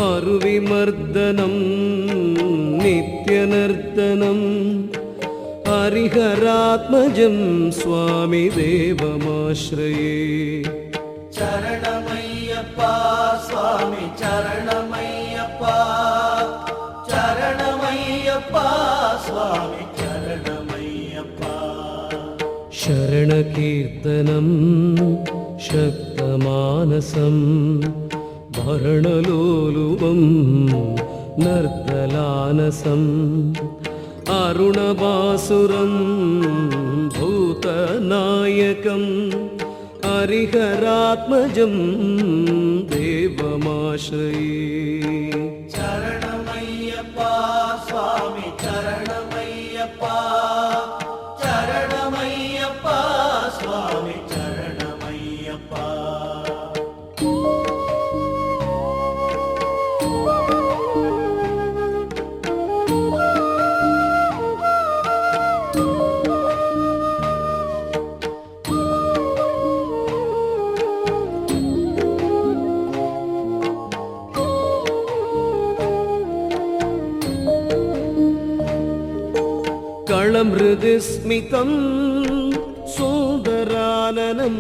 ಅರುವಿಮರ್ದನಂ ನಿತ್ಯನರ್ದನಂ ಹರಿಹರಾತ್ಮಜಂ ಸ್ವಾಮಿ ದೇವಮಾಶ್ರಯೇ. ಚರಣಮಯ್ಯಪ್ಪ ಸ್ವಾಮಿ ಚರಣಮಯ್ಯಪ್ಪ ಚರಣಮಯ್ಯಪ್ಪ ಸ್ವಾಮಿ ಚರಣಮಯ್ಯಪ್ಪ. ಶರಣಕೀರ್ತನಂ ಶಕ್ತಮಾನಸಂ ಭರಣಲೋಲುವಂ ನರ್ದಲಾನಸಂ ಅರುಣಬಾಸುರಂ ಭೂತನಾಯಕಂ ಹರಿಹರಾತ್ಮಜಂ ದೇವಮಾಶ್ರಯೇ. ಚರಣಮಯ್ಯಪ್ಪ ಸ್ವಾಮಿ ಚರಣಮಯ್ಯಪ್ಪ ಚರಣಮಯ್ಯಪ್ಪ ಸ್ವಾಮಿ ಚರಣಮಯ್ಯಪ್ಪ. ಕಳಮೃದುಸ್ಮಿತಂ ಸುಂದರಾನನಂ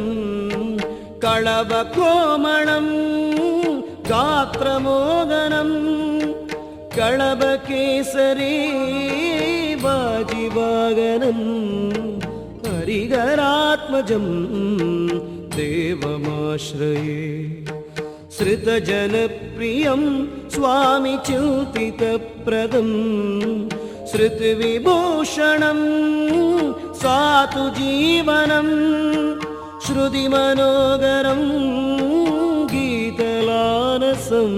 ಕಳವಕೋಮಳಂ ಗಾತ್ರಮೋದನಂ ಕಳಬಕೇಸರಿ ವಾಜಿವಾಗನಂ ಹರಿಹರಾತ್ಮಜಂ ದೇವಮಾಶ್ರಯೇ. ಶ್ರುತಜನಪ್ರಿಯಂ ಸ್ವಾಮಿ ಚಿಂತಿತಪ್ರದಂ ಶ್ರುತಿವಿಭೂಷಣಂ ಸಾತು ಜೀವನಂ ಶ್ರುತಿಮನೋಗರಂ ಗೀತಲಾನಸಂ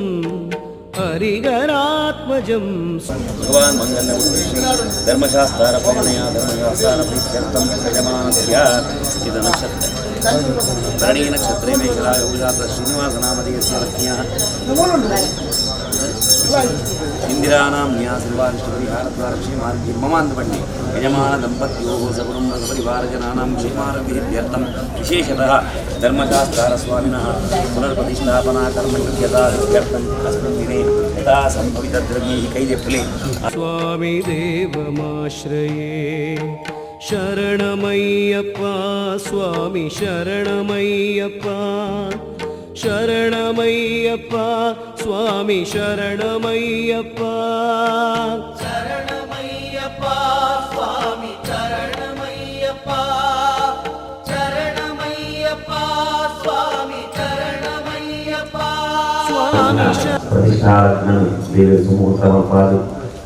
ಹರಿಹರಾತ್ಮಜಂ. ಭಗವಾನ್ ಮಂಗಲ ಧರ್ಮಶಾಸ್ತ್ರ ಪವನಯ ಧರ್ಮಶಾಸ್ತ್ರ ಪ್ರೀತ್ಯರ್ಥಂ ಯಜಮಾನಸ್ಯ ಇದು ನಕ್ಷತ್ರ ಭರಣೀ ನಕ್ಷತ್ರೇ ಮೇಘಲಾ ಯೋಗಾತ ಶ್ರೀನಿವಾಸ ನಾಮಧೇಯಸ್ಯ ಲಕ್ಷ್ಮ್ಯಃ ಇಂದಿರಾನಾಂ ನ್ಯಾಸಿರ್ವಾರಿಷ್ಟಪರಿಹಾರದ್ವಾರ ಕ್ಷೇಮಾರ್ಗಿ ಮಮಾಂತ ಯಜಮಾನ ದಂಪತ್ಯೋः ಸಕುಟುಂಬ ಸಪರಿವಾರಜನಾನಾಂ ಕ್ಷೇಮಾರೋಗ್ಯಸಿದ್ಧ್ಯರ್ಥಂ ವಿಶೇಷತಃ ಧರ್ಮಶಾಸ್ತಾರ ಸ್ವಾಮಿನಃ ಪುನರ್ಪ್ರತಿಷ್ಠಾಪನಾ ಕರ್ಮ ಯೋಗ್ಯತಾ ಸಿದ್ಧ್ಯರ್ಥಂ ಅಸ್ಮಿನ್ ದಿನೆ ಯಥಾ ಸಂಭವಿತದ್ರವ್ಯೈः ಕೈದೆಪ್ಪಲೆ. ಸ್ವಾಮಿ ದೇವಮಾಶ್ರಯೇ. ಶರಣಮಯ್ಯಪ್ಪ ಸ್ವಾಮಿ ಶರಣಮಯ್ಯಪ್ಪ ಶರಣಮಯ್ಯಪ್ಪ ಸ್ವಾಮಿ ಶರಣಮಯ್ಯಪ್ಪ. ಚರಣಮಯ್ಯಪ್ಪ ಸ್ವಾಮಿ ಚರಣಮಯ್ಯಪ್ಪ ಚರಣಮಯ್ಯಪ್ಪ ಸ್ವಾಮಿ ಚರಣಮಯ್ಯಪ್ಪ. ಸ್ವಾಮಿ ಪ್ರತಿಷ್ಠಾಪನೆ ದೇವರ ಸುಮುಹೂರ್ತವಾದ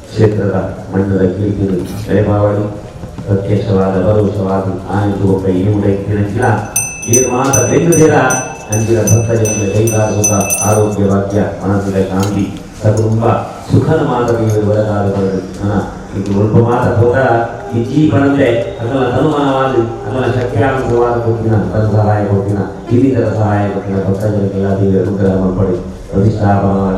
ಕ್ಷೇತ್ರದ ಮಣ್ಣದ ಕೀರ್ತಿಯನ್ನು ಬೆಳೆಬಾವಳಿ ಪ್ರತ್ಯಕ್ಷವಾದ ಪರೋಕ್ಷವಾದ ಆನೆದು ಒಬ್ಬ ಏಮುಡೈತಿನ ಏನು ಮಾತ ಬೆಂದುದಿರ ಅಂಜಿನ ಭಕ್ತ ಜನರ ಕೈಕಾಲ ಸುಖ ಆರೋಗ್ಯ ಭಾಗ್ಯ ಮನಸ್ಸಿನ ಶಾಂತಿ ಸಕುಟುಂಬ ಸುಖನ ಮಾತ ದೇವರು ಬರಗಾಲ ಬರಡು ಇದು ಒಲ್ಪ ಮಾತ ಹೋದ ಈ ಜೀವನಂದೆ ಅಗಲ ತನುಮಾನವಾದ ಅಗಲ ಶಕ್ತಿಯಾನುಸಾರವಾದ ಕೊಟ್ಟಿನ ತನ್ನ ಸಹಾಯ ಕೊಟ್ಟಿನ ಇನ್ನಿತರ ಸಹಾಯ ಕೊಟ್ಟಿನ ಭಕ್ತ ಜನಕ್ಕೆಲ್ಲ ದೇವರ ಅನುಗ್ರಹ ಮಲ್ಪಡಿ. ಪ್ರತಿಷ್ಠಾಪನವಾದ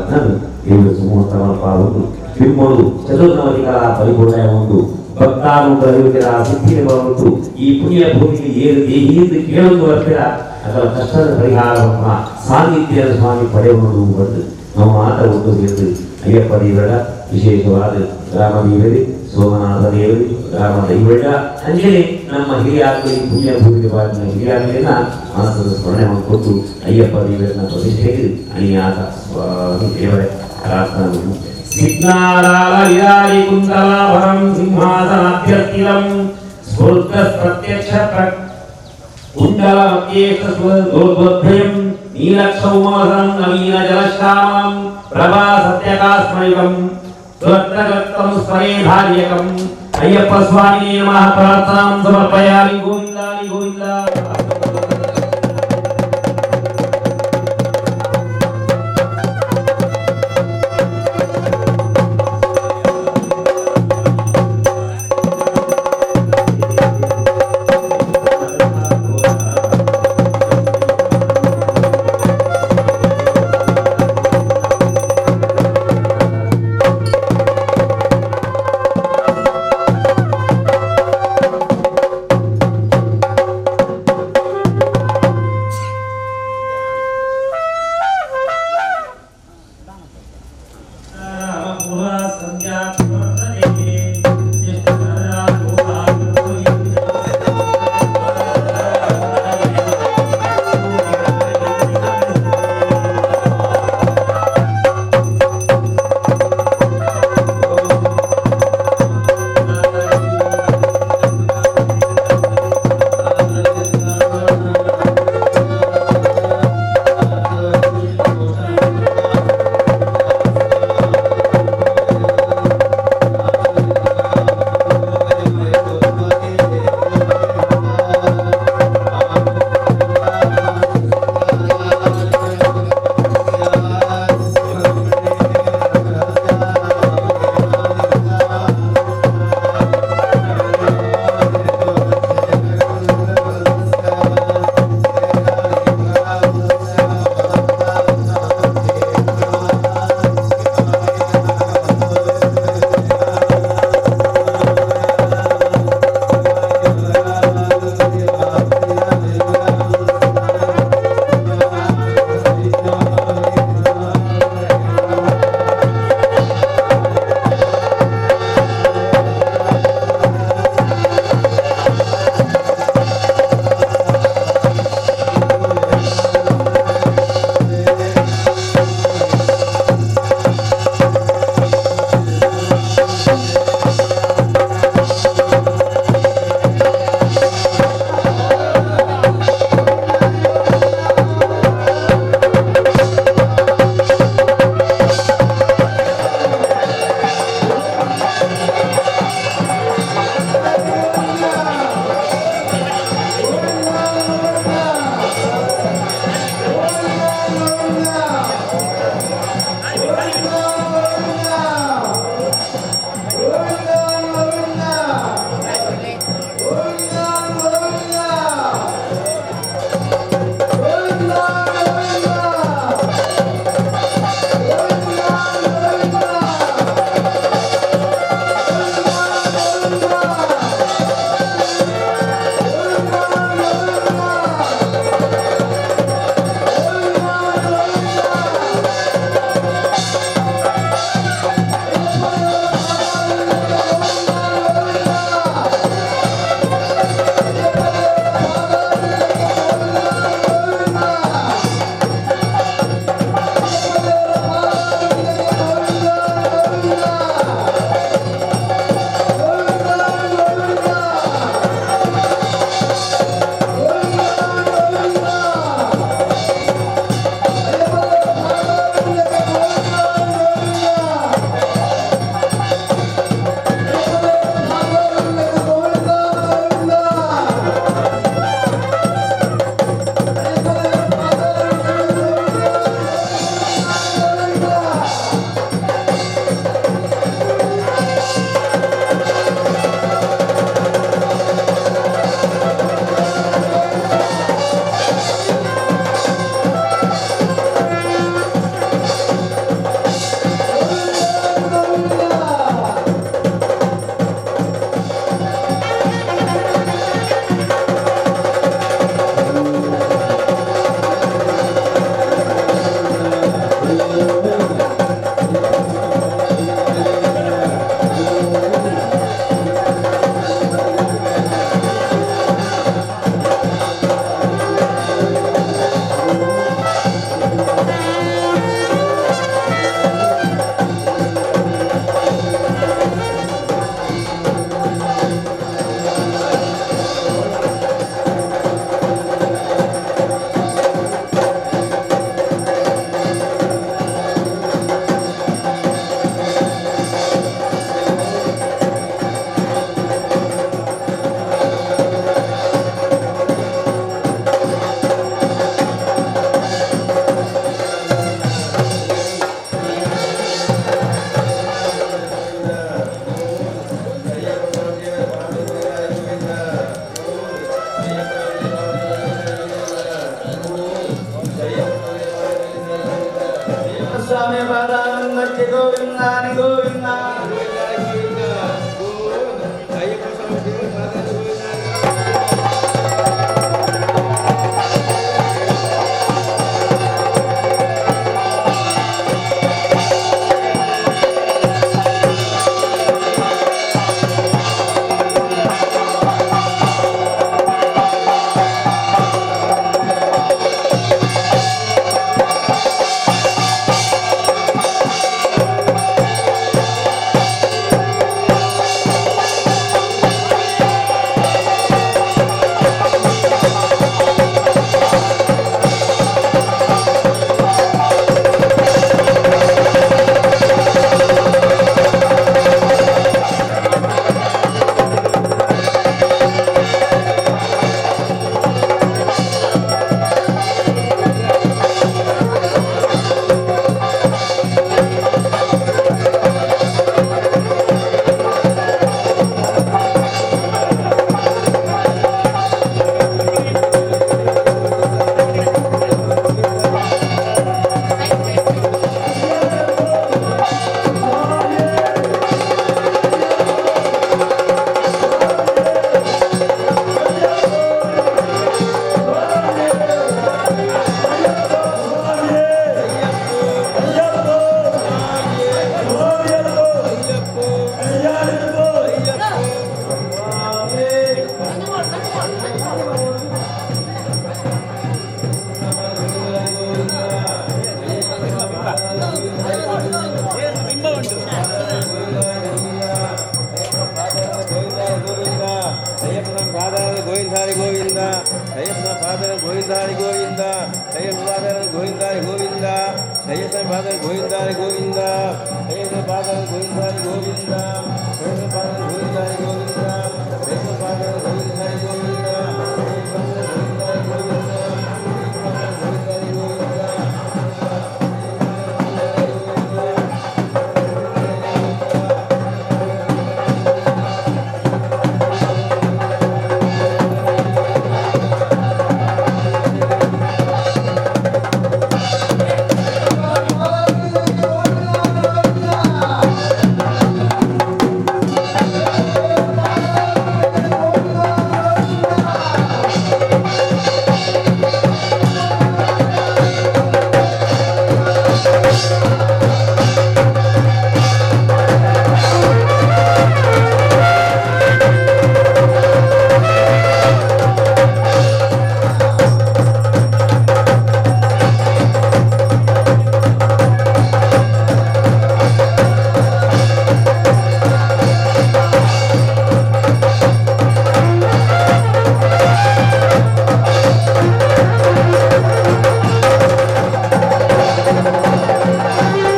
ದೇವರು ಸುಮುಹೂರ್ತ ಮಲ್ಪಾವುದು ಬಿಂಬಳು ಚತುರ್ನವಧಿಗಳ ಪರಿಪೂರ್ಣ ಉಂಟು ಭಕ್ತಾನುಗ್ರಹಿತರ ಸಿದ್ಧಿ ಉಂಟು. ಈ ಪುಣ್ಯ ಭೂಮಿಗೆ ಏರು ದೇಹಿಯಿಂದ ಕೇಳೊಂದು ಬರ್ತೀರ ಅದರ ಕಷ್ಟದ ಪರಿಹಾರವನ್ನು ಸಾನ್ನಿಧ್ಯ ಸ್ವಾಮಿ ಪಡೆಯುವುದು ಬಂದು ನಾವು ಮಾತ ಉಂಟು ಸೇರಿದು ಅಯ್ಯಪ್ಪ ದೇವರ ವಿಶೇಷವಾದ ಗ್ರಾಮ ದೇವರು ಸೋಮನಾಥ ದೇವರು ಗ್ರಾಮ ದೈವಳ ಅಂಜಲಿ ನಮ್ಮ ಹಿರಿಯಾಗಲಿ ಪುಣ್ಯ ಭೂಮಿಗೆ ಬಾಗಿನ ಹಿರಿಯಾಗಲಿನ ಮನಸ್ಸನ್ನು ಸ್ಮರಣೆ ಮಾಡಿಕೊಂಡು ಅಯ್ಯಪ್ಪ ದೇವರನ್ನ ಪ್ರತಿಷ್ಠೆಗೆ ಅಣಿಯಾದ ಸ್ವಾಮಿ ದೇವರೇ ಪ್ರಾರ್ಥನೆ. ಸಿಗ್ನಾಲಾಲ ವಿರಾರಿ ಕುಂದಲಾಭರಂ ಸಿಂಹಾಸನಾಭ್ಯರ್ಥಿಲಂ ಸ್ಫೂರ್ತ ಪ್ರತ್ಯಕ್ಷ ಕುಂಡಲ ಮಧ್ಯೇಶ ದೋರ್ಧ್ವಭ್ಯಂ ನೀಲಕ್ಷೌಮಸಂ ನವೀನ ಜಲಶ್ಯಾಮಂ ಪ್ರಭಾ ಸತ್ಯಕಾಸ್ಮಯುಗಂ ತ್ವತ್ತಗತ್ತಂ ಸ್ಮರೇ ಧಾರ್ಯಕಂ. ಅಯ್ಯಪ್ಪ ಸ್ವಾಮಿ ನಮಃ. ಪ್ರಾರ್ಥನಾಂ ಸಮರ್ಪಯಾಮಿ. ಗೋವಿಂದಾನಿ ಗೋವಿಂದ. ಸ್ವಾಮಿ ಪಾದಾನಂದಕ್ಕೆ ಗೋವಿಂದ ಗೋವಿಂದ. ಅಯ್ಯಪ್ಪ ಸ್ವಾಮಿ ದೇವರ ಪಾದಾನ ಗೋವಿಂದ. ಗೋವಿಂದ ಗೋವಿಂದ ಅಯ್ಯಪ್ಪನ ಪಾದರ ಗೋವಿಂದ ಗೋವಿಂದ ಅಯ್ಯಪ್ಪ ಪಾದರ ಗೋವಿಂದ ಗೋವಿಂದ ಅಯ್ಯಪ್ಪನ ಪಾದರ ಗೋವಿಂದ ಗೋವಿಂದ ಅಯ್ಯಪ್ಪನ ಪಾದರ ಗೋವಿಂದ ಗೋವಿಂದ ಅಯ್ಯಪ್ಪನ ಪಾದರ ಗೋವಿಂದ ಗೋವಿಂದ ಅಯ್ಯಪ್ಪನ ಪಾದರ ಗೋವಿಂದ ಗೋವಿಂದ ಗೋವಿಂದ ಗೋವಿಂದ. Thank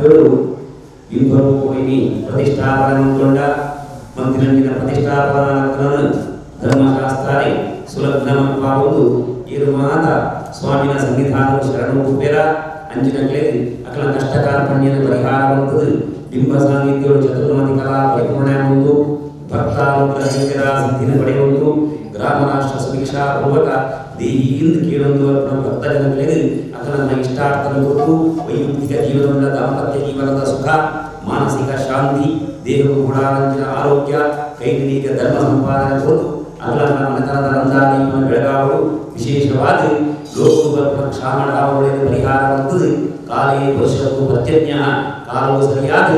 ಸಭ್ಯರು ಬಿಂಬರೂಪಿಣಿ ಪ್ರತಿಷ್ಠಾಪನಗೊಂಡ ಮಂದಿರಂಜಿನ ಪ್ರತಿಷ್ಠಾಪನ ಧರ್ಮಶಾಸ್ತ್ರಾರಿ ಸುಲಗ್ನಮನ್ಪಾವುದು ಇರುಮಾತ ಸ್ವಾಮಿನ ಸನ್ನಿಧಾನವು ಶರಣು ಕುಬೇರ ಅಂಜಿನಗಳೇ ಅಕಲ ಕಷ್ಟ ಕಾರ್ಪಣ್ಯದ ಪರಿಹಾರ ಬಂತದು ಬಿಂಬ ಸಾನ್ನಿಧ್ಯಗಳು ಚತುರ್ಮತಿ ಕಲಾ ಪರಿಪೂರ್ಣ ಒಂದು ಭಕ್ತಾನುಗ್ರಹಿತರ ಸಿದ್ಧಿನ ಪಡೆಯುವುದು ಗ್ರಾಮ ರಾಷ್ಟ್ರ ಸುಭಿಕ್ಷಾ ಪೂರ್ವಕ ದೇಹಿಯಿಂದ ಕೇಳೊಂದು ಭಕ್ತ ಜನಗಳಿಗೆ ಅಕಲನ್ನ ಇಷ್ಟಾರ್ಥನ ಕೊಟ್ಟು ವೈಯಕ್ತಿಕ ಜೀವನದ ದಾಂಪತ್ಯ ಜೀವನದ ಸುಖ ಮಾನಸಿಕ ಶಾಂತಿ ದೇಹವು ಗುಣಾರಂಜನ ಆರೋಗ್ಯ ಕೈನಿಕ ಧರ್ಮ ಸಂಪಾದನೆ ಕೊಟ್ಟು ಅಕಲನ್ನ ಮನೆತನದ ರಂಜಾನೀವನ ಬೆಳಗಾವಳು ವಿಶೇಷವಾದ ಲೋಕವರ್ಣ ಕ್ಷಾಮಣಾವಳಿಯ ಪರಿಹಾರ ಬಂತದು ಕಾಲೇ ವರ್ಷವು ಪರ್ಜನ್ಯ ಕಾಲವು ಸರಿಯಾದ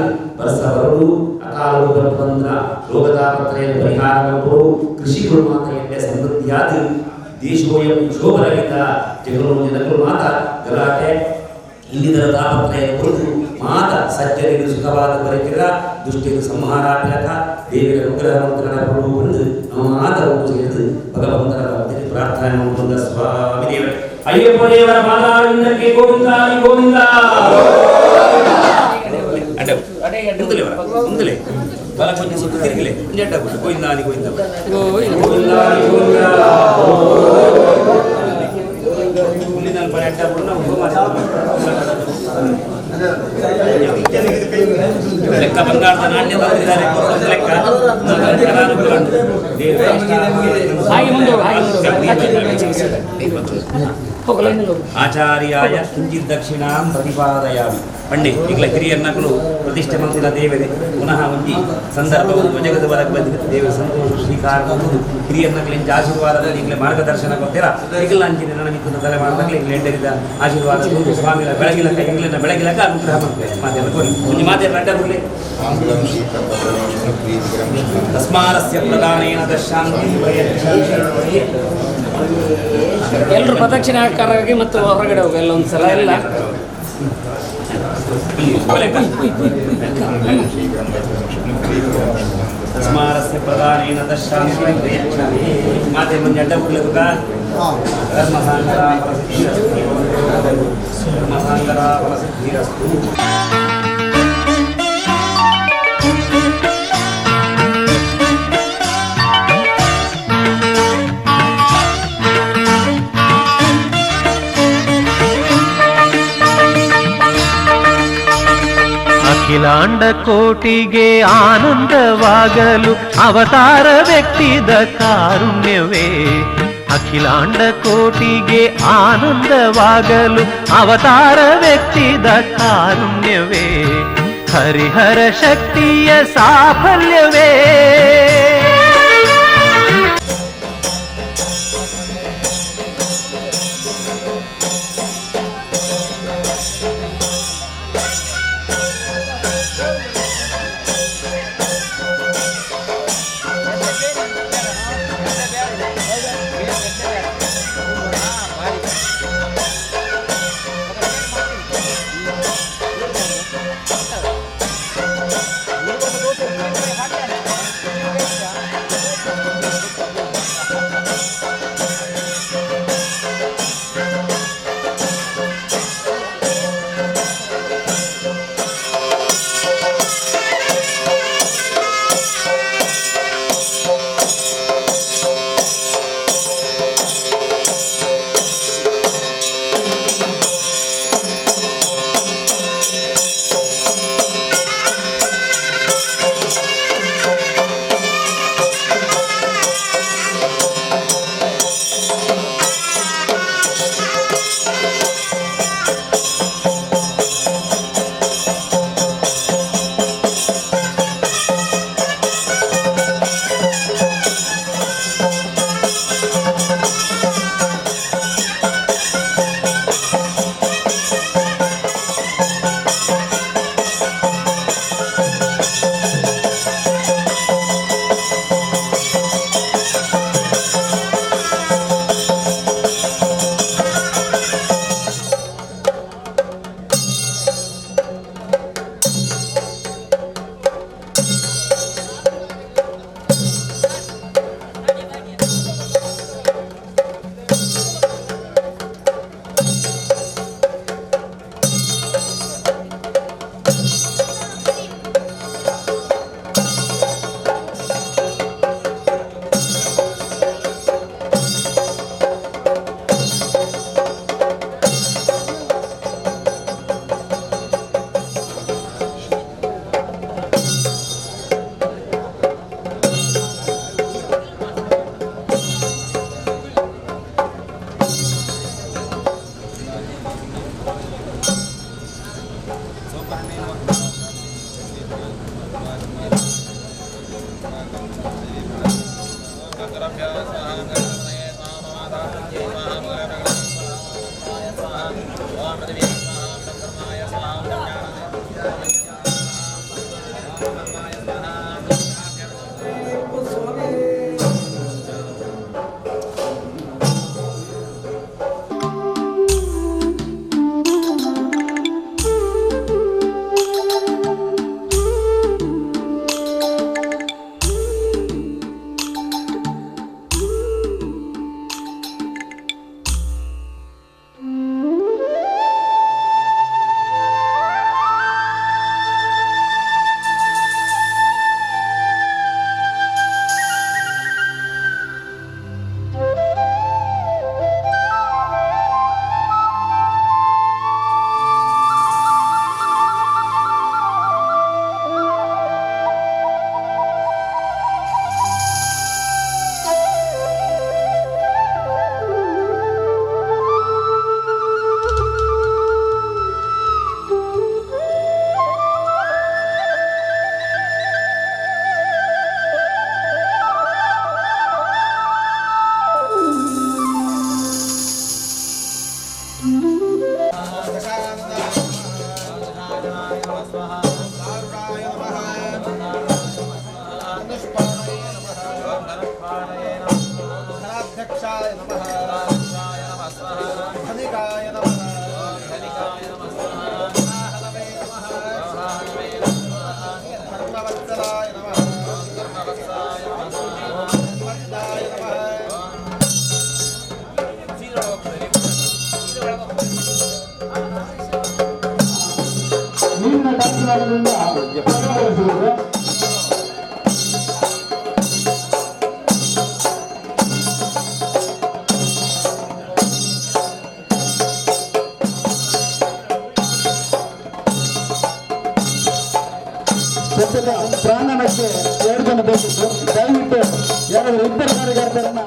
ವರ್ಷ ಬರಲು ಅಕಾಲವು ಬಂದ್ರ ರೋಗದಾಪತ್ರೆಯ ಪರಿಹಾರ ಬಂದರು ಕೃಷಿಗಳು ಮಾತ್ರ ಎಣ್ಣೆ ಸಮೃದ್ಧಿಯಾದ ದೇಶೋಯಂ ಶೋಭರಹಿತ ಜಗಲು ಜನಗಳು ಮಾತ ಗಲಾಟೆ ಇನ್ನಿತರ ತಾಪತ್ರಯ ಕುರಿತು ಮಾತ ಸಜ್ಜನಿಗೆ ಸುಖವಾದ ಬರೆಕಿರ ದುಷ್ಟಿಗೆ ಸಂಹಾರ ಪಿಲಕ ದೇವಿಯ ಅನುಗ್ರಹ ಮಂತ್ರಗಳ ಪ್ರಭುವನ್ನು ನಮ್ಮ ಮಾತ ಸೇರಿದು ಭಗವಂತನ ಭಕ್ತಿಗೆ ಪ್ರಾರ್ಥನೆ ಮಾಡಿಕೊಂಡ ಸ್ವಾಮಿ ದೇವರೇ ಅಯ್ಯಪ್ಪ ದೇವರ ಪಾದಾರವಿಂದಕ್ಕೆ ಗೋವಿಂದ ಗೋವಿಂದ ಅಡ್ಡ ಮುಂದಲೆ ಬಲ ಕೊಂಚ ಸುತ್ತ ತಿರುಗಲೆ ಕೊಂಚ ಅಡ್ಡ ಬಿಟ್ಟು ಗೋವಿಂದ ಗೋವಿಂದ ಗೋವಿಂದ ಗೋವಿಂದ ಮುಂದಿನ ಪರ ಅಡ್ಡ ಬಿಡು ನಾವು ಲೆಕ್ಕ ಬಂಗಾರದ ನಾಣ್ಯ ತಂದಿದ್ದಾರೆ ಲೆಕ್ಕ ಆಚಾರ್ಯಾಯ ಕಿಂಚಿತ್ ದಕ್ಷಿಣಾಂ ಪ್ರತಿಪಾದಯಾಮಿ ಪಂಡೆ ಈಗಲ ಹಿರಿಯರ್ನಕಲು ಪ್ರತಿಷ್ಠೆ ಮಂತಿನ ದೇವರೇ ಪುನಃ ಒಂಜಿ ಸಂದರ್ಭವು ಜಗದ ಬಲಕ್ಕೆ ಬಂದಿದೆ ದೇವರ ಸಂತೋಷ ಸ್ವೀಕಾರ ಮಾಡುವುದು ಹಿರಿಯರ್ನಕಲಿಂಚ ಆಶೀರ್ವಾದದಲ್ಲಿ ಈಗಲೇ ಮಾರ್ಗದರ್ಶನ ಕೊಡ್ತೀರಾ ಈಗಲ ಅಂಚಿನ ನನ್ನ ಮಿತ್ರನ ತಲೆ ಮಾಡಿದಾಗಲೇ ಈಗಲೇ ಎಂಟರಿದ ಆಶೀರ್ವಾದ ಸ್ವಾಮಿಗಳ ಬೆಳಗಿಲಕ್ಕ ಇಂಗ್ಲೆಂಡ ಬೆಳಗಿಲಕ್ಕ ಅನುಗ್ರಹ ಮಾಡ್ತೇವೆ ಮಾತೆಲ್ಲ ಕೊಡಿ ಒಂದು ಮಾತೆಲ್ಲ ಅಡ್ಡ ಕೊಡಲಿ ತಸ್ಮಾರಸ್ಯ ಪ್ರದಾನೇನ ದಶಾಂತಿ ಎಲ್ಲರೂ ಪ್ರದಕ್ಷಿಣೆ ಹಾಕಾರಾಗಿ ಮತ್ತು ಹೊರಗಡೆ ಹೋಗಿ ಎಲ್ಲ ಒಂದ್ಸಲ ಎಲ್ಲ ತಸ್ಮಾರಸ್ಯ ಪ್ರದಾನೇನ ದಶಾಂತಿ ಪ್ರಯಚ್ಛಾಮಿ ಮಾತೆ ಮುಂದೆ ಅಡ್ಡ ಕೊಡ್ಲಿಕ್ಕ ಧರ್ಮಸಾಂಗರ ಫಲಸಿದ್ಧಿರಸ್ತು ಧರ್ಮಸಾಂಗರ ಫಲಸಿದ್ಧಿರಸ್ತು. ಅಖಿಲಾಂಡ ಕೋಟಿಗೆ ಆನಂದವಾಗಲು ಅವತಾರ ವ್ಯಕ್ತಿದ ಕಾರುಣ್ಯವೇ. ಅಖಿಲಾಂಡ ಕೋಟಿಗೆ ಆನಂದವಾಗಲು ಅವತಾರ ವ್ಯಕ್ತಿದ ಕಾರುಣ್ಯವೇ. ಹರಿಹರ ಶಕ್ತಿಯ ಸಾಫಲ್ಯವೇ. ಪ್ರಾಂಗಣಕ್ಕೆ 2 ಜನ ಬೇಕಿತ್ತು. ದಯವಿಟ್ಟು ಯಾರಾದರೂ ಇಬ್ಬರು ಕಾರ್ಯಕರ್ತರನ್ನ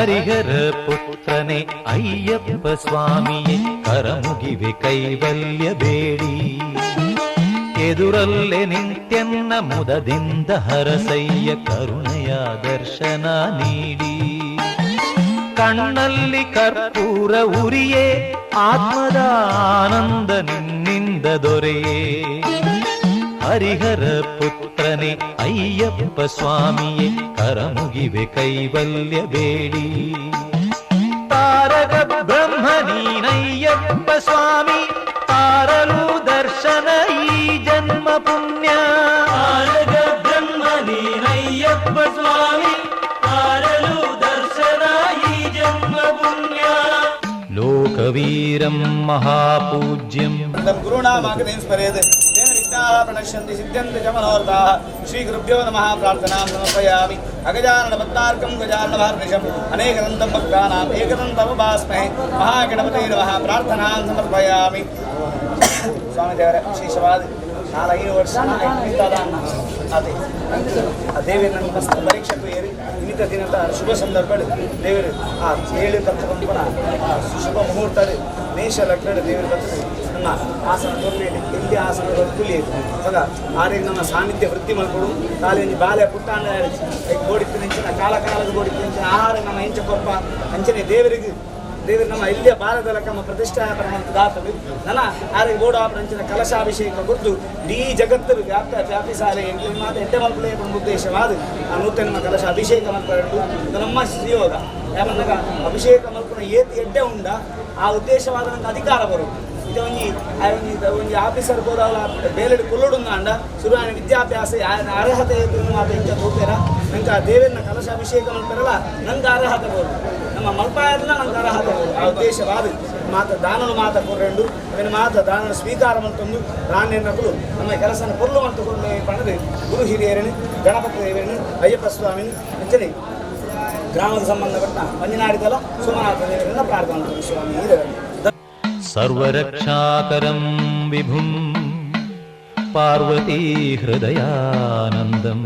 ಹರಿಹರ ಪುತ್ರನೇ ಅಯ್ಯಪ್ಪ ಸ್ವಾಮಿಯೇ ಕರಮುಗಿವೆ ಕೈವಲ್ಯ ಬೇಡಿ, ಎದುರಲ್ಲೇ ನಿಂತ್ಯನ್ನ ಮುದದಿಂದ ಹರಸಯ್ಯ ಕರುಣೆಯ ದರ್ಶನ ನೀಡಿ. ಕಣ್ಣಲ್ಲಿ ಕರ್ಪೂರ ಉರಿಯೇ ಆತ್ಮದ ಆನಂದ ನಿನ್ನಿಂದ ದೊರೆಯೇ. ಹರಿಹರ ಪುತ್ರನೇ ಅಯ್ಯಪ್ಪ ಸ್ವಾಮಿಯೇ ಕರಮುಗಿವೆ ಕೈವಲ್ಯ ಬೇಡಿ. ತಾರಕ ಬ್ರಹ್ಮ ನೀನಯ್ಯಪ್ಪ ಸ್ವಾಮಿ, ತಾರಕ Ayyappa ಸ್ವಾಮಿ ಕಾರಲು ದರ್ಶನ ಈ ಜನ್ಮ ಪುಣ್ಯ. ಲೋಕವೀರಂ ಮಹಾಪೂಜ್ಯಂ. ಗುರುಣಾಮಾಗತಿಂ ಸ್ಮರೇತ್ ತೇನ ವಿಘ್ನಾಃ ಪ್ರಣಶ್ಯಂತಿ ಸಿದ್ಧ್ಯಂತಿ ಚ ಮನೋರಥಾಃ. ಶ್ರೀ ಗುರುಭ್ಯೋ ನಮಃ. ಪ್ರಾರ್ಥನಾಂ ಸಮರ್ಪಯಾಮಿ. ಅಗಜಾನನ ಪದ್ಮಾರ್ಕಂ ಗಜಾನನ ಭಾರ್ನಿಶಂ ಅನೇಕದಂತಂ ಭಕ್ತಾನಾಂ ಏಕದಂತಮುಪಾಸ್ಮಹೆ ಮಹಾಗಣಪತೇ ನಮಃ. ಪ್ರಾರ್ಥನಾಂ ಸಮರ್ಪಯಾಮಿ. ಸ್ವಾಮಿ ದೇವರೇ, ವಿಶೇಷವಾದ 4-5 ವರ್ಷ ಅದೇ ಆ ದೇವಿ ನನ್ನ ಮಸ್ತ್ ಪರೀಕ್ಷೆ ಏರಿ ಇನ್ನಿತ ದಿನದ ಶುಭ ಸಂದರ್ಭ ದೇವರು ಆ 7 ಪಂಪನ ಆ ಶುಭ ಮುಹೂರ್ತ ಮೇಷ ಲಗ್ನ ದೇವರು ಬರ್ತದೆ. ನಮ್ಮ ಆಸನ ತೋರ್ಪೇಲಿ ಎಲ್ಲಿ ಆಸನ ಕುಲಿ ಆಗ ಆರಿಗೆ ನಮ್ಮ ಸಾನ್ನಿಧ್ಯ ವೃದ್ಧಿ ಮಾಡ್ಕೊಡು. ಕಾಲಿಂಜಿ ಬಾಲೆ ಪುಟ್ಟಾಂಡ ಗೋಡಿತ್ತಿನ ಕಾಲ ಕಾಲದ ಗೋಡಿತ್ತಿನ ಆಹಾರ ನಮ್ಮ ಇಂಚ ಕೊಪ್ಪ ಅಂಚನೆ ದೇವರಿಗೆ ದೇವರು ನಮ್ಮ ಇಲ್ಲಿಯ ಬಾಲದ ನಮ್ಮ ಪ್ರತಿಷ್ಠಾಪನ ದಾತಲು ನನ್ನ ಆರಿಗೆ ಗೋಡಾಪರಂಚಿನ ಕಲಶಾಭಿಷೇಕ ಗುರ್ತು ಇಡೀ ಜಗತ್ತು ವ್ಯಾಪ್ತ ವ್ಯಾಪಿಸಾಲೆ ಮಾತು ಎಡ್ಡೆ ಮಲ್ಪುಲೆ ಉದ್ದೇಶವಾದ ಆ ನೂತನ ಕಲಶ ಅಭಿಷೇಕ ಮಲ್ಪು ನಮ್ಮ ಶ್ರೀಯೋಗ. ಯಾಕಂದಾಗ ಅಭಿಷೇಕ ಮಲ್ಪುನ ಏತಿ ಎಡ್ಡೆ ಉಂಡ ಆ ಉದ್ದೇಶವಾದ ನಂಗೆ ಅಧಿಕಾರ ಬರು. ಇದು ಒಂಜಿ ಒಂಜಿ ಆಫೀಸರ್ ಬೋದಾವಲ ಬೇಲೆಡ್ ಕೊಲ್ಲುಡುಂದ ಅಂಡ ಶುರುವಾನ ವಿದ್ಯಾಭ್ಯಾಸ ಅರ್ಹತೆ ಮಾತ ಇಂಚ ತೋಪೇರ ನಂಗೆ ಆ ದೇವರನ್ನ ಕಲಶಾಭಿಷೇಕ ಮಲ್ಪರಲ್ಲ ನಂಗೆ ಅರ್ಹತೆ ಬರು. ನಮ್ಮ ಮಲ್ಪಾಯದಲ್ಲ ನಂಗೆ ಅರ್ಹತೆ ಬರು. ಆ ಉದ್ದೇಶವಾದ ಮಾತ ದಾನನು ಮಾತ ಕೊರ್ರೆಂಡು ಅವನ ಮಾತ ದಾನನ ಸ್ವೀಕಾರ ಮಂತೊಂದು ರಾಣ್ಯನಕುಲು ನಮ್ಮ ಕೆಲಸನ ಕೊಲ್ಲು ಮಂತುಕೊಂಡು ಪಣದು ಗುರು ಹಿರಿಯರನು ಗಣಪತಿ ದೇವರನು ಅಯ್ಯಪ್ಪ ಸ್ವಾಮಿನ ಅಂಚನೆ ಗ್ರಾಮದ ಸಂಬಂಧಪಟ್ಟ ಮಂಜನಾಡಿದಲ್ಲ ಸೋಮನಾಥ ದೇವರನ್ನ ಪ್ರಾರ್ಥನೆ ಸ್ವಾಮಿ ದೇವರು. ಸರ್ವರಕ್ಷಾಕರಂ ವಿಭುಂ ಪಾರ್ವತೀ ಹೃದಯಾನಂದಂ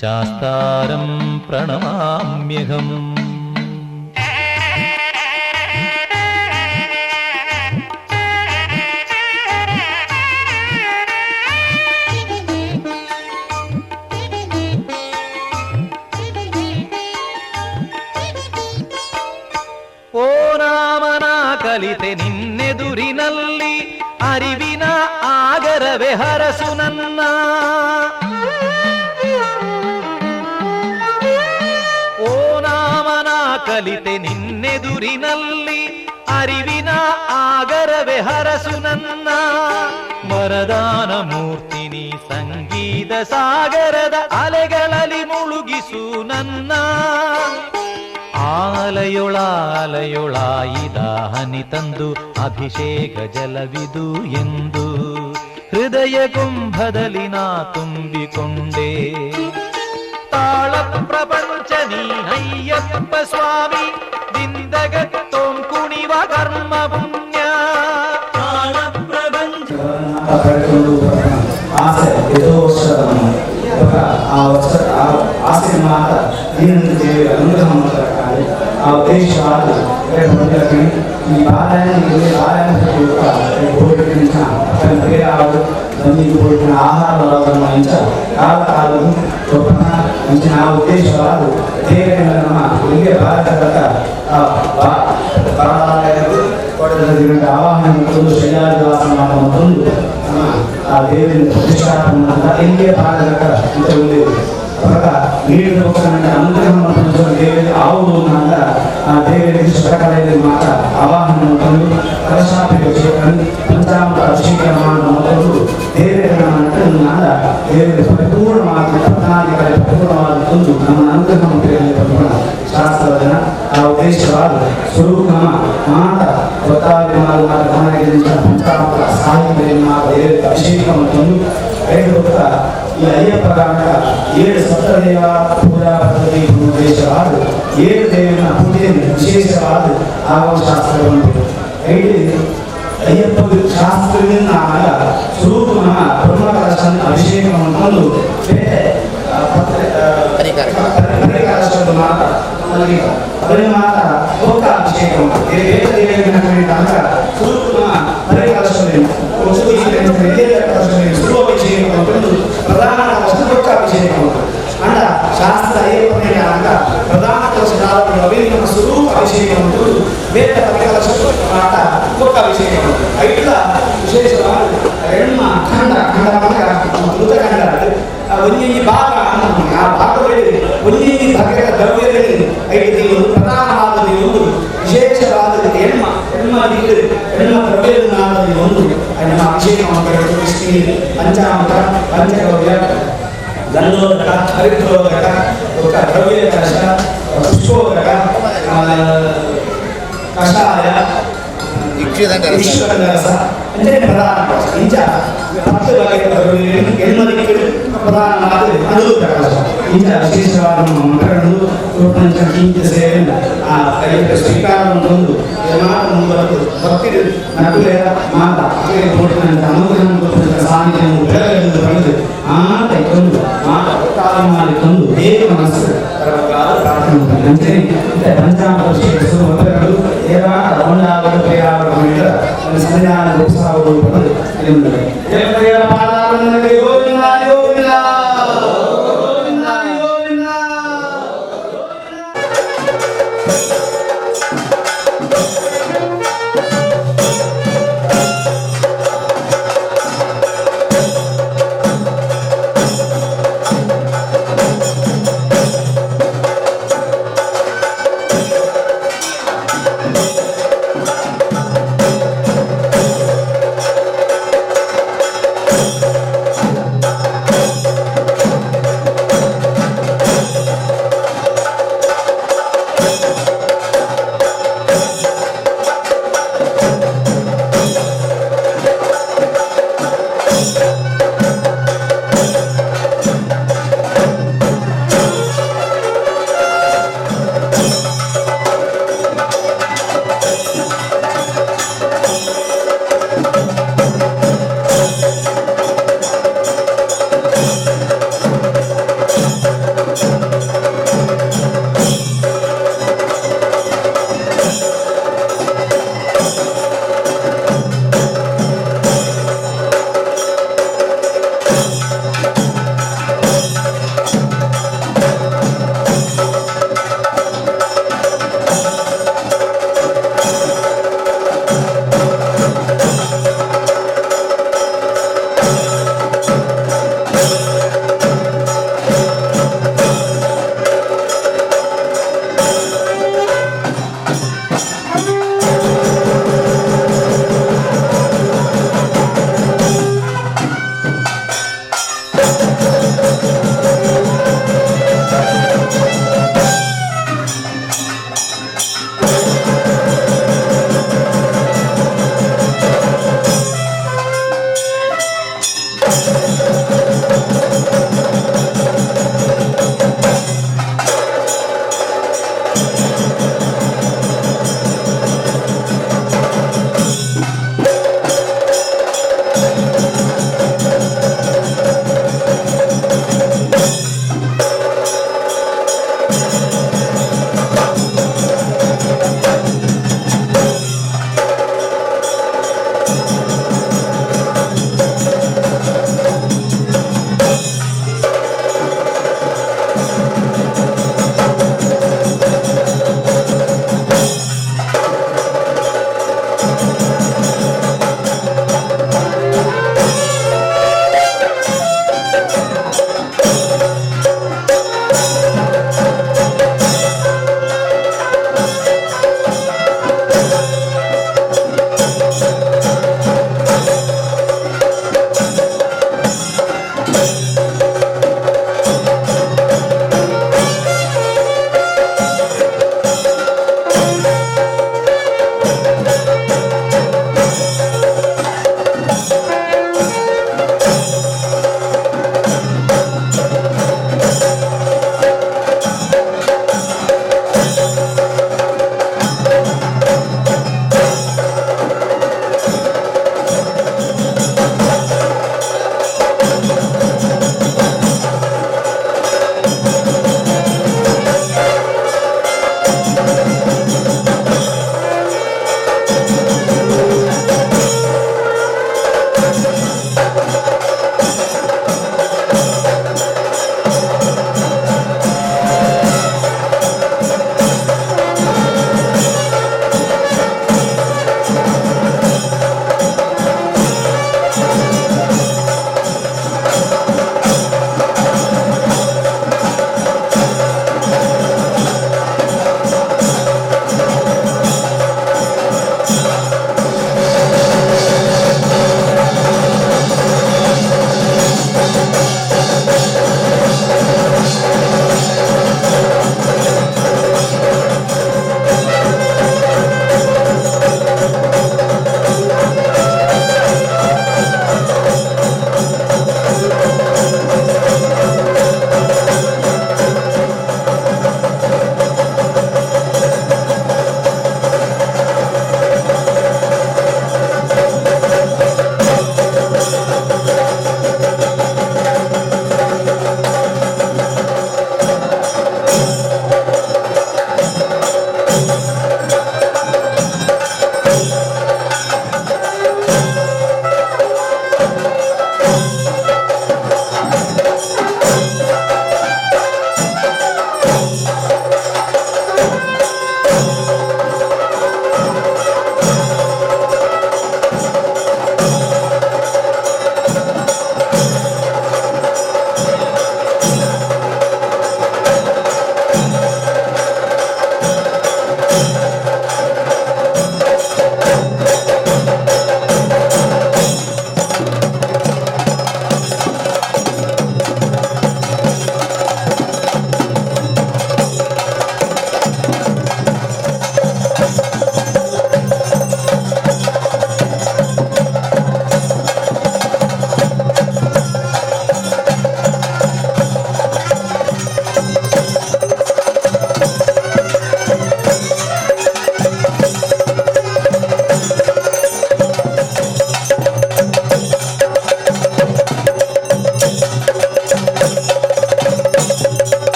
ಶಾಸ್ತಾರಂ ಪ್ರಣಮಾಮ್ಯಹಂ. ಓ ರಾಮನ ಕಲಿತೆ ನಿನ್ನೆದುರಿನಲ್ಲಿ ಅರಿವಿನ ಆಗರವೇ ಹರಸು ನನ್ನ. ಓ ನಾಮನ ಕಲಿತೆ ನಿನ್ನೆದುರಿನಲ್ಲಿ ಅರಿವಿನ ಆಗರವೇ ಹರಸು ನನ್ನ. ವರದಾನ ಮೂರ್ತಿನಿ ಸಂಗೀತ ಸಾಗರದ ಅಲೆಗಳಲ್ಲಿ ಮುಳುಗಿಸು ನನ್ನ. ಆಲಯೊಳಾಲಯೊಳಾಯಿದ ಹನಿ ತಂದು ಅಭಿಷೇಕ ಜಲವಿದು ಎಂದು ಹೃದಯ ಕುಂಭದಲ್ಲಿ ನಾ ತುಂಬಿಕೊಂಡೆ. ತಾಳ ಪ್ರಪಂಚ ನೀ ಅಯ್ಯಪ್ಪ ಸ್ವಾಮಿ ದಿಂದಗತ್ತೋಂ ಕುಣಿವ ಕರ್ಮ ಪುಣ್ಯ. ತಾಳ ಪ್ರಪಂಚ ಆಸೆ ಆ ವರ್ಷ ಆಸೆ ಮಾತ ದೇವಿ ಅನುಗ್ರಹ ಮಾಡ್ತಾರೆ. ಆ ಉದ್ದೇಶವಾದ ಈ ಬಾಲನ ಆಹಾರ ಕಾಲ ಕಾಲದು ಆ ಉದ್ದೇಶವಾದ ದೇವರ ನಮ್ಮ ಇಲ್ಲಿಯ ಭಾರತದ ಆವಾಹನೆ ಮತ್ತೊಂದು ಶೈಲಾದಿವಾಸ ಮತ್ತೊಂದು ನಮ್ಮ ಆ ದೇವರ ಪ್ರತಿಷ್ಠಾಪನೆ ಇಲ್ಲಿಯ ಭಾರತ ಅಂತ ಒಂದು ನೀಡಿದ ಅನುಗ್ರಹ ಮತ್ತು ದೇವರಿಗೆ ಆವುದು ಅಂತ ಆ ದೇವರಿಗೆ ಶತಕಲೆಯಲ್ಲಿ ಮಾತ್ರ ಆವಾಹನೆ ಮತ್ತೊಂದು ಕಲಶಾಭಿಷೇಕ ಪಂಚಾಮೃತ ಅಭಿಷೇಕ ಮತ್ತೊಂದು ದೇವರ ದೇವರಿಗೆ ಪರಿಪೂರ್ಣವಾದ ಪತ್ನಾಧಿಕಾರಿ ಪರಿಪೂರ್ಣವಾದ ಒಂದು ನಮ್ಮ ಅನುಗ್ರಹ ಮಂತ್ರಿಯಲ್ಲಿ ಶಾಸ್ತ್ರವಚನ ಆ ಉದ್ದೇಶವಾದ ಸ್ವರೂಪ ಮಾತ ಪಂಚಾಮೃತ ಸಾಹಿತ್ಯ ಮಾತ ದೇವರಿಗೆ ಅಭಿಷೇಕ ಮತ್ತೊಂದು ಐದು ಈ ಅಯ್ಯಪ್ಪ 7 ಸಪ್ತದೇವ ಪೂಜಾ ಪದ್ಧತಿ ಉದ್ದೇಶವಾದ 7 ದೇವನ ಪೂಜೆಯನ್ನು ವಿಶೇಷವಾದ ಆಗಮ ಶಾಸ್ತ್ರವನ್ನು 5 ಅಯ್ಯಪ್ಪ ಶಾಸ್ತ್ರದಿಂದ ಆಗ ಸ್ವರೂಪನ ಬ್ರಹ್ಮ ಕಲಶನ ಅಭಿಷೇಕ ಮಾಡಿಕೊಂಡು ಬೇರೆ ಪರಿಕಲಶದ ಮಾತ ಅದರ ಮಾತ ಲೋಕ ಅಭಿಷೇಕ ಬೇರೆ ದೇವರ ಸ್ವರೂಪನ ಪರಿಕಲಶದಿಂದ ಅಭಿಷೇಕ ಮಾಡಿಕೊಂಡು ಪ್ರಧಾನ ಕಲಶ ಲೋಕ ಅಭಿಷೇಕ ಅಂಡ ಶಾಸ್ತ್ರ ಅಯ್ಯಪ್ಪನೇ ಆಗ ಪ್ರಧಾನ ಕಲಶದ ರವೀಂದ್ರ ಸ್ವರೂಪ ಅಭಿಷೇಕ ಉಂಟು ಬೇರೆ ಪರಿಕಲಶ ಮಾತ ಲೋಕ ಅಭಿಷೇಕ ಐಟ್ಲ ವಿಶೇಷವಾದ ಎಣ್ಮ ಖಂಡ ಖಂಡ ಮೃತಖಂಡ ಒಂದೊಂದು ಭಾಗ ಆ ಭಾಗದಲ್ಲಿ ಒಂದೊಂದು ಬಗೆಯ ದ್ರವ್ಯದಲ್ಲಿ ಐದು ಪ್ರಧಾನವಾದ ಒಂದು ವಿಶೇಷವಾದ ಎಣ್ಮ ಎಣ್ಮ ನೀರು ಎಣ್ಮ ದ್ರವ್ಯದ ಒಂದು ನಮ್ಮ ಅಭಿಷೇಕ ಮಾಡಬೇಕು. ಪಂಚಾಮೃತ ಪಂಚಗವ್ಯ ಗಂಧೋದಕ, ಹರಿದ್ರೋದಕ, ಬೊಕ್ಕ ದ್ರವ್ಯ ಕಲಶ, ಪುಷ್ಪೋದಕ, ಕಷಾಯ, ಇಕ್ಷುದಂಡ ರಸ ಅಂಚನೆ ಪ್ರಧಾನ ಕಲಶ. ಇಂಚ 10 ಬಗೆತ ದ್ರವ್ಯಲೆನ್ ಎಣ್ಮ ದಿಕ್ಕುಡು ಪ್ರಧಾನವಾದ್ ಅನುರೂಪ ಕಲಶ. ಇಂಚ ವಿಶೇಷವಾದ ಮಕರಂಡು ಕೊರ್ಪುನಂಚಿನ ಕಿಂಚ ಸೇವೆನ್ ಆ ಕೈತ ಸ್ವೀಕಾರ ಮಲ್ತೊಂದು ಮಾತ ಮುಂದುವರೆದು ಭಕ್ತಿಡ್ ನಕುಲೆರ ಮಾತ ಅಕ್ಲೆಗ್ ಕೊರ್ಪಿನಂಚ ಅನುಗ್ರಹ ಕೊರ್ಪಿನಂಚ ಸಾನ್ನಿಧ್ಯನ್ ಬೆಳಗಲೆಂದು ಪಂಡುದು ಮಾತ ಇತ್ತೊಂದು ಮಾತ ಭಕ್ತಾಭಿಮಾನಿತ್ತೊಂದು ದೇವ ಮನಸ್ಸು ಪರಮಕಾಲ ಪ್ರಾರ್ಥನೆ ಮಲ್ಪುಂಡು. ಅಂಚನೆ ಇತ್ತೆ ಪಂಚಾಮೃತ ಅಭಿಷೇಕ ಸುರು ಮಲ್ಪೆರಡು ಏರಾಟ ಒಂಡಾವಡು ಪ್ರಿಯಾವಡು ಪಂಡ ಒಂದು ಸನ್ನಿಧಾನ ಉತ್ಸಾಹವು ಪಂಡುದು ತೆರಿಯುಂಡು. ದೇವರ ಪಾದಾರವಿಂದಕ್ಕೆ ಗೋವಿಂದ ಗೋವಿಂದ ಗೋವಿಂದ ಗೋವಿಂದ.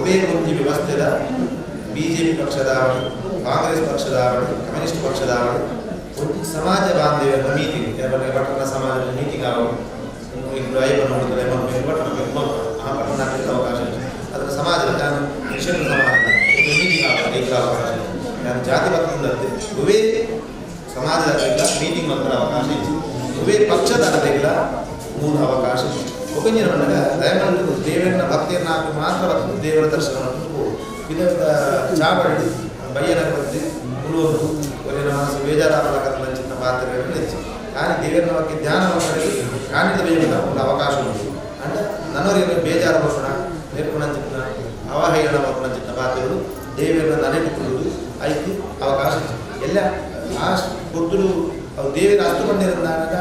ಒವೇ ಒಂಜಿ ವ್ಯವಸ್ಥೆದ ಬಿಜೆಪಿ ಪಕ್ಷದ ಆವಡಿ ಕಾಂಗ್ರೆಸ್ ಪಕ್ಷದ ಆವಡಿ ಕಮ್ಯುನಿಸ್ಟ್ ಪಕ್ಷದ ಆವಡಿ ಒಂದು ಸಮಾಜ ಬಾಂಧವ್ಯದ ಮೀಟಿಂಗ್ ಪಟ್ಟಣ ಸಮಾಜದ ಮೀಟಿಂಗ್ ಆವಡಿ ಅಯ್ಯಪ್ಪ ನೋಡಿದ್ರೆ ಆ ಪಟ್ಟಣ ಅವಕಾಶ ಅದರ ಸಮಾಜದ ನಾನು ಮಿಷನ್ ಸಮಾಜದ ಮೀಟಿಂಗ್ ಆವಡಿ ಅವಕಾಶ ನಾನು ಜಾತಿ ಪತ್ರದಂತೆ ಒವೇ ಸಮಾಜದ ಮೀಟಿಂಗ್ ಮಾತ್ರ ಅವಕಾಶ ಇತ್ತು ಒವೇ ಪಕ್ಷದ ಮೂಲ ಅವಕಾಶ ಒಪ್ಪಿನ ದಯಮಾಡಿ ದೇವರನ್ನ ಭಕ್ತಿಯನ್ನು ಹಾಕಿ ಮಾತ್ರ ಭಕ್ತಿ ದೇವರ ದರ್ಶನವನ್ನು ಇದರ ಚಾವಡಿ ಬಯ್ಯನ ಬಂದು ಉಳುವರು ಒರಿನ ಮನಸ್ಸು ಬೇಜಾರಾಗಲಂಚಿನ ಪಾತ್ರೆಗಳನ್ನು ಹೆಚ್ಚು కానీ ದೇವರನ್ನ ಬಗ್ಗೆ ಧ್ಯಾನ ಮಾಡಿ ಕಾಣಿದ ಬೇಯದ ಒಂದು ಅವಕಾಶ ಉಂಟು ಅಂಡ ನನ್ನವರಿಗೆ ಬೇಜಾರು ಮಕ್ಕಳ ನೇರ್ಪುಣಂಚಿನ ಅವಹೇಳನ ಮಕ್ಕಳಂಚಿನ ಪಾತ್ರೆಗಳು ದೇವರನ್ನ ನನೆಟ್ಟುಕೊಳ್ಳುವುದು ಐತಿ ಅವಕಾಶ ಎಲ್ಲ ಆ ಬುದ್ಧರು ಅವು ದೇವರ ಅಸ್ತು ಬಂದಿರೋದಾಗ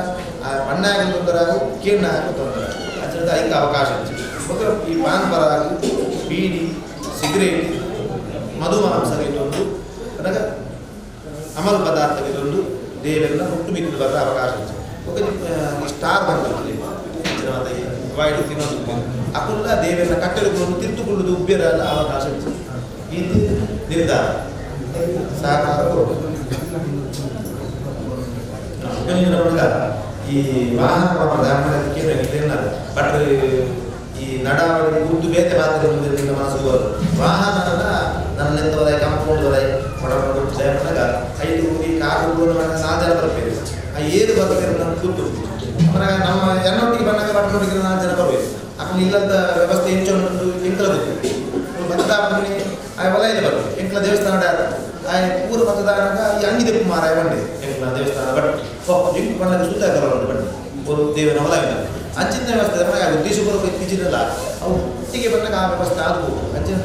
ಆ ಮಣ್ಣಾಗ ತೊಂದರೆ ಆಗು ಕೀರ್ಣಾಗ ತೊಂದರೆ ಅದರಿಂದ ಐಕ ಅವಕಾಶ ಮತ್ತು ಈ ಪಾನ್ ಪರಾಗು ಬೀಡಿ ಸಿಗರೇಟ್ ಮಧು ಮಾಂಸಗಿದೊಂದು అనగా ಅಮಲು ಪದಾರ್ಥಗಿದೊಂದು ದೇವರನ್ನ ಮುಟ್ಟು ಮಿಕ್ಕಿದ ಬರೋ ಅವಕಾಶ ఒక ಈ ಸ್ಟಾರ್ ಬಂದಲ್ಲಿ ವಾಯ್ಡು ತಿನ್ನೋದು ಅಕುಲ್ಲ ದೇವರನ್ನ ಕಟ್ಟೆಲುಕೊಂಡು ತಿರ್ತುಕೊಳ್ಳುವುದು ಉಬ್ಬಿರ ಅವಕಾಶ ಇದು ನಿರ್ಧಾರ ಸಹಕಾರ ಈ ವಾಹನ ಬಟ್ ಈ ನಡಾವಳಿ ಗುದ್ದು ಬೇತೆ ಮಾತ್ರ ಮುಂದೆ ಮನಸ್ಸು ವಾಹನನ ನನ್ನ ಎಂತವರ ಕಂಪೌಂಡ್ ವರೆ ಕೊಡದಾಗ ಐದು ಈ ಕಾರು ನಾಲ್ಕು ಜನ ಬರ್ಬೇಕು ಆ ಏಳು ಬರ್ಬೇಕು ನಮ್ಮ ಕೂತು ಆಮೇಲೆ ನಮ್ಮ ಎನ್ನೊಟ್ಟಿಗೆ ಬಂದಾಗ ಬಟ್ಟನೊಟ್ಟಿಗೆ ನಾಲ್ಕು ಜನ ಬರ್ಬೇಕು ಅక్కడ ಇಲ್ಲದ ವ್ಯವಸ್ಥೆ ಇಂಚ ಉಂಟು ಎಂಕಲ ಗೊತ್ತು ಭತ್ತ ಆ ವಲಯದ ಬರ್ಬೇಕು ಎಂಕಲ ದೇವಸ್ಥಾನ ಆ ಪೂರ ಮತದಾನಗ ಈ ಅಂಗಿದೆ ಮಾರಾಯ ಬಂಡೆ ಎಂಕಲ ದೇವಸ್ಥಾನ ಬಟ್ ಎಂಕು ಬಂದಾಗ ಸುತ್ತ ಉಂಟು ಬಟ್ ಒಂದು ದೇವನ ಹೊಲ ಅಂಚಿನ ವ್ಯವಸ್ಥೆ ಉದ್ದೇಶಪೂರ್ವಕ ಇತ್ತೀಚಿನಲ್ಲ ಅವು ಒಟ್ಟಿಗೆ ಬಂದಾಗ ಆ ವ್ಯವಸ್ಥೆ ಆಗಬಹುದು ಅಂಚಿನ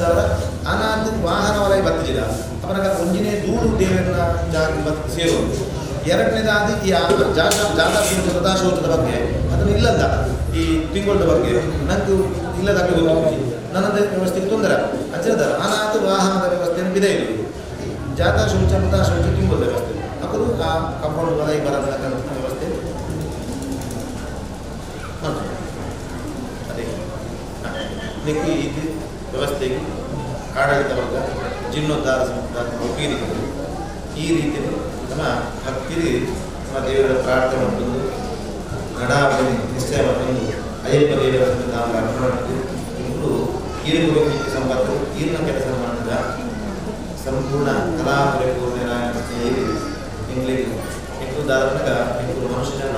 ಅನಾಥ ವಾಹನ ವಲಯ ಬತ್ತಿಜಿದ ಅವನಾಗ ಒಂಜಿನೇ ದೂಳು ದೇವರನ್ನ ಜಾಗ ಬತ್ ಸೇರುವುದು ಎರಡನೇದಾದ ಈ ಜಾತ ಜಾತ ಶೌಚದ ಬಗ್ಗೆ ಅದನ್ನು ಇಲ್ಲದ ಈ ತಿಂಗಳ ಬಗ್ಗೆ ನಂಗೆ ಇಲ್ಲದ ಗೊತ್ತು ನನ್ನದೇ ವ್ಯವಸ್ಥೆಗೆ ತೊಂದರೆ ಅಂಚಿನ ಅನಾಥ ವಾಹನದ ವ್ಯವಸ್ಥೆಯನ್ನು ಬಿದೆ ಇದು ಜಾತ ಶೌಚ ಮೃತ ಶೌಚ ತಿಂಗಳ ವ್ಯವಸ್ಥೆ ಅವರು ಆ ಕಾಂಪೌಂಡ್ ವಲಯ ಬರತಕ್ಕಂಥ ವ್ಯವಸ್ಥೆ ಅದೇ ಇದಕ್ಕೆ ಇದು ವ್ಯವಸ್ಥೆಗೆ ಆಡಳಿತ ವರ್ಗ ಜೀರ್ಣೋದ್ಧಾರ ಒಪ್ಪಿಗೆ ಈ ರೀತಿಯಲ್ಲಿ ನಮ್ಮ ಭಕ್ತಿರಿ ನಮ್ಮ ದೇವರ ಪ್ರಾರ್ಥನೆ ಮತ್ತೊಂದು ನಡಾವಳಿ ನಿಶ್ಚಯ ಮತ್ತೊಂದು ಅಯ್ಯಪ್ಪ ದೇವರ ಸನ್ನಿಧಾನ ಅರ್ಪಣೆ ಇವರು ಈರುಗುವ ಸಂಪತ್ತು ಈರಿನ ಕೆಲಸ ಮಾಡಿದ ಸಂಪೂರ್ಣ ಕಲಾ ಪರಿಪೂರ್ಣ ಎಂಗ್ಲಿಗೆ ಎಂಕು ದಾದನಗ ಎಂಕು ಮನುಷ್ಯನ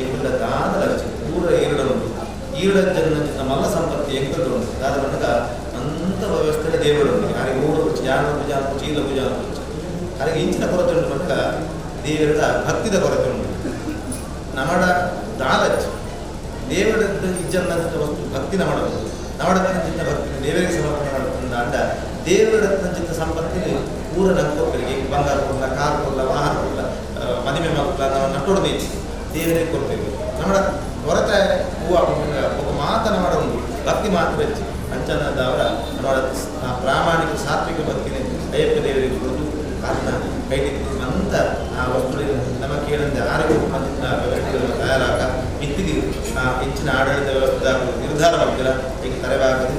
ಎಂಕುಲ ದಾದಲ ಪೂರ ಈರುಡನುಂಟು ಈರುಡ ಜನ ಮಲ್ಲ ಸಂಪತ್ತು ಎಂಕಲ್ದು ಉಂಟು ದಾದನಗ ಅಂತ ವ್ಯವಸ್ಥೆ ದೇವರು ಉಂಟು ಯಾರಿಗೆ ಮೂರು ಜಾನ ಪೂಜಾ ಚೀಲ ಪೂಜಾ ಹಾಗೆ ಇಂಚಿನ ಕೊರತೆ ಉಂಟು ಮಕ್ಕ ದೇವರ ಭಕ್ತಿದ ಕೊರತೆ ಉಂಟು ನಮಡ ದಾಲಚ್ಚು ದೇವರ ಇಜ್ಜನ್ನ ವಸ್ತು ಭಕ್ತಿ ನಮಡಬಹುದು ನಮಡತ್ತಿನ ಭಕ್ತಿ ದೇವರಿಗೆ ಸಮರ್ಪಣೆ ಮಾಡುತ್ತಂದ ಅಂಡ ದೇವರ ಚಿತ್ತ ಸಂಪತ್ತಿಗೆ ಪೂರ ನಂಗೆ ಬಂಗಾರ ಕೊಡಲ ಕಾರ್ ಕೊಡಲ ವಾಹನ ಕೊಡಲ ಮದುವೆ ಮಕ್ಕಳ ನಾವು ನಟ್ಟೊಡದೆ ದೇವರಿಗೆ ಕೊಡ್ತೇವೆ ನಮ್ಮಡ ಕೊರತೆ ಹೂವು ಒಬ್ಬ ಮಾತನ ಉಂಟು ಭಕ್ತಿ ಮಾತ್ರ ಹೆಚ್ಚು ಅಂಚನದವರ ನಮ್ಮ ಪ್ರಾಮಾಣಿಕ ಸಾತ್ವಿಕ ಭಕ್ತಿನೇ ಅಯ್ಯಪ್ಪ ದೇವರಿಗೆ ಕೊಡೋದು ಕಾರಣ ಕೈಟಿತ್ತು ಅಂತ ಆ ವಸ್ತುಗಳಿಗೆ ನಮ್ಮ ಕೇಳಂತೆ ಆರೋಗ್ಯ ತಯಾರಾಕ ಮಿತ್ತಿಗೆ ಹೆಚ್ಚಿನ ಆಡಳಿತ ವ್ಯವಸ್ಥೆ ನಿರ್ಧಾರ ಮಾಡ್ತಿಲ್ಲ ಈಗ ತರೆವಾಗದು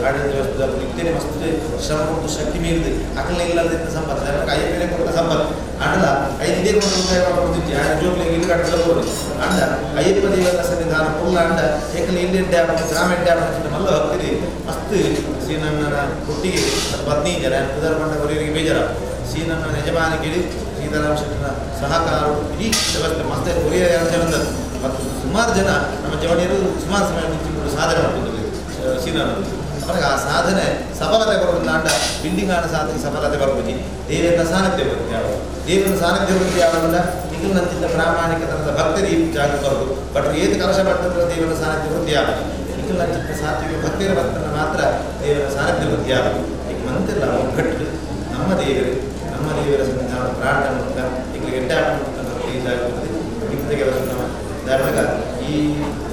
ಆಡಳಿತ ವ್ಯವಸ್ಥೆ ನಿತ್ಯನೇ ಮಸ್ತ್ ಶ್ರಮ ಕೊಟ್ಟು ಶಕ್ತಿ ಮೀರಿದೆ ಅಕಲ ಇಲ್ಲದ ಸಂಪತ್ತು ಅಯ್ಯಪ್ಪನೇ ಕೊಟ್ಟ ಸಂಪತ್ತು ಅಂಡಲ ಐದು ಇದೇ ಕೊಟ್ಟು ಜೋಗ್ಲಿಗೆ ಇಲ್ಲಿ ಕಟ್ಟಲು ಅಂಡ ಅಯ್ಯಪ್ಪ ದೇವರ ಸನ್ನಿಧಾನ ಪುಲ್ಲ ಅಂಡ ಏಕಲ ಇಲ್ಲಿ ಡ್ಯಾಮ್ ಗ್ರಾಮ ಡ್ಯಾಮ್ ಮಲ್ಲ ಹೋಗ್ತೀರಿ ಮಸ್ತ್ ಸೀನಣ್ಣನ ಒಟ್ಟಿಗೆ 15 ಜನ ಪುದರ್ ಬಂಡ ಅವರಿಗೆ ಬೇಜಾರ ಸೀನಣ್ಣನ ಯಜಮಾನಿಗೆ ಸೀತಾರಾಮ ಶೆಟ್ಟನ ಸಹಕಾರ ಇಡೀ ವ್ಯವಸ್ಥೆ ಮಸ್ತ್ ಕೊರಿಯ 2 ಜನ ಮತ್ತು ಸುಮಾರು ಜನ ನಮ್ಮ ಜವಣಿಯರು ಸುಮಾರು ಸಮಯ ನಿಂತುಕೊಂಡು ಸಾಧನೆ ಮಾಡ್ತಿದ್ದಾರೆ ಸೀನಣ್ಣರು. ಅವರಿಗೆ ಆ ಸಾಧನೆ ಸಫಲತೆ ಬರೋದಿಲ್ಲ ಅಂಡ ಬಿಲ್ಡಿಂಗ್ ಆಣ ಸಾಧನೆ ಸಫಲತೆ ಬರ್ಬೋದು ದೇವರ ಸಾನ್ನಿಧ್ಯ ಬರುತ್ತೆ ಯಾವ ದೇವರ ಸಾನ್ನಿಧ್ಯ ಬರುತ್ತೆ ಯಾವಾಗ ನಿಖಿಲ್ನಂತಿದ್ದ ಪ್ರಾಮಾಣಿಕತನದ ಭಕ್ತರು ಈ ಜಾಗ ಬರೋದು ಬಟ್ ಏದು ಕಲಶ ಮಾಡ್ತಾರೆ ದೇವರ ಸಾನ್ನಿಧ್ಯ ಬರುತ್ತೆ ಯಾವ ನಿಖಿಲ್ನಂಚಿದ್ದ ಸಾತ್ವಿಕ ಭಕ್ತರ ಭಕ್ತನ ಮಾತ್ರ ದೇವರ ಸಾನ್ನಿಧ್ಯ ಬರುತ್ತೆ ಯಾವ ಈಗ ಮಂತಿಲ್ಲ ಒಗ್ಗಟ್ಟು ನಮ್ಮ ದೇವರು ನಮ್ಮ ದೇವರ ಸನ್ನಿಧಾನ ಪ್ರಾರ್ಥನೆ ಅಂತ ಈಗ ಎಡ್ಡ ಭಕ್ತಿ ಈ ಜಾಗ ಬರ್ತದೆ ಇಂಥ ಕೆಲಸ ನಮ್ಮ ಧಾರ್ಮಿಕ ಈ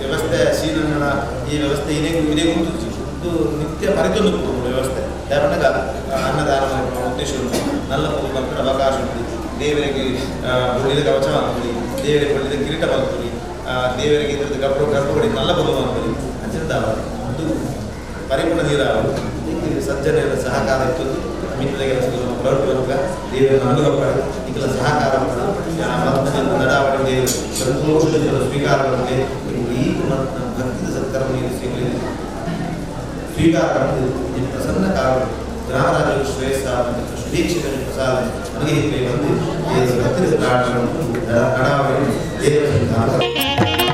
ವ್ಯವಸ್ಥೆ ಶ್ರೀನನ್ನ ಈ ವ್ಯವಸ್ಥೆ ಇದೇ ಇದೇ ಗುರುತು ಇದು ನಿತ್ಯ ಪರಿತೊಂದು ವ್ಯವಸ್ಥೆ ಧಾರ್ಮಿಕ ಅನ್ನದಾನ ಉದ್ದೇಶ ಉಂಟು ನಲ್ಲ ಬಂತರ ಅವಕಾಶ ಉಂಟು ದೇವರಿಗೆ ಒಳ್ಳೆಯ ಕವಚ ಮಾಡ್ತೀವಿ ದೇವರಿಗೆ ಒಳ್ಳೆಯ ಕಿರೀಟ ಮಾಡ್ತೀವಿ ದೇವರಿಗೆ ಇದ್ರದ್ದು ಗರ್ಭ ಗರ್ಭಗುಡಿ ನಲ್ಲ ಬಲು ಮಾಡ್ತೀವಿ ಅಂಚಿನ ಅದು ಪರಿಪೂರ್ಣ ನೀರಾವು. ಸಜ್ಜನೆಯ ಸಹಕಾರ ಇತ್ತು. ಮಿತ್ರರಿಗೆ ಪ್ರವೃತ್ತಿ ದೇವರ ಅನುಗ್ರಹ, ನಿಖಲ ಸಹಕಾರ ನಡಾವಳಿ ದೇವರು ಸಂತೋಷದಿಂದ ಸ್ವೀಕಾರ ಮಾಡುತ್ತೆ. ಈ ಭಕ್ತಿದ ಸತ್ಕರ್ಮ ಸ್ವೀಕಾರ ನಿಮ್ಮ ಪ್ರಸನ್ನ ಕಾರಣ ಗ್ರಾಮರಾಜ ಶ್ರೇಯಸ್ಸ ಶ್ರೀಕ್ಷಿತ ಪ್ರಸಾದ ಅನುಗ್ರಹಿಸಿ ಬಂದು ದೇವರ ಭಕ್ತಿದ ನಡಾವಳಿ ದೇವರ ಸಂತಾನ.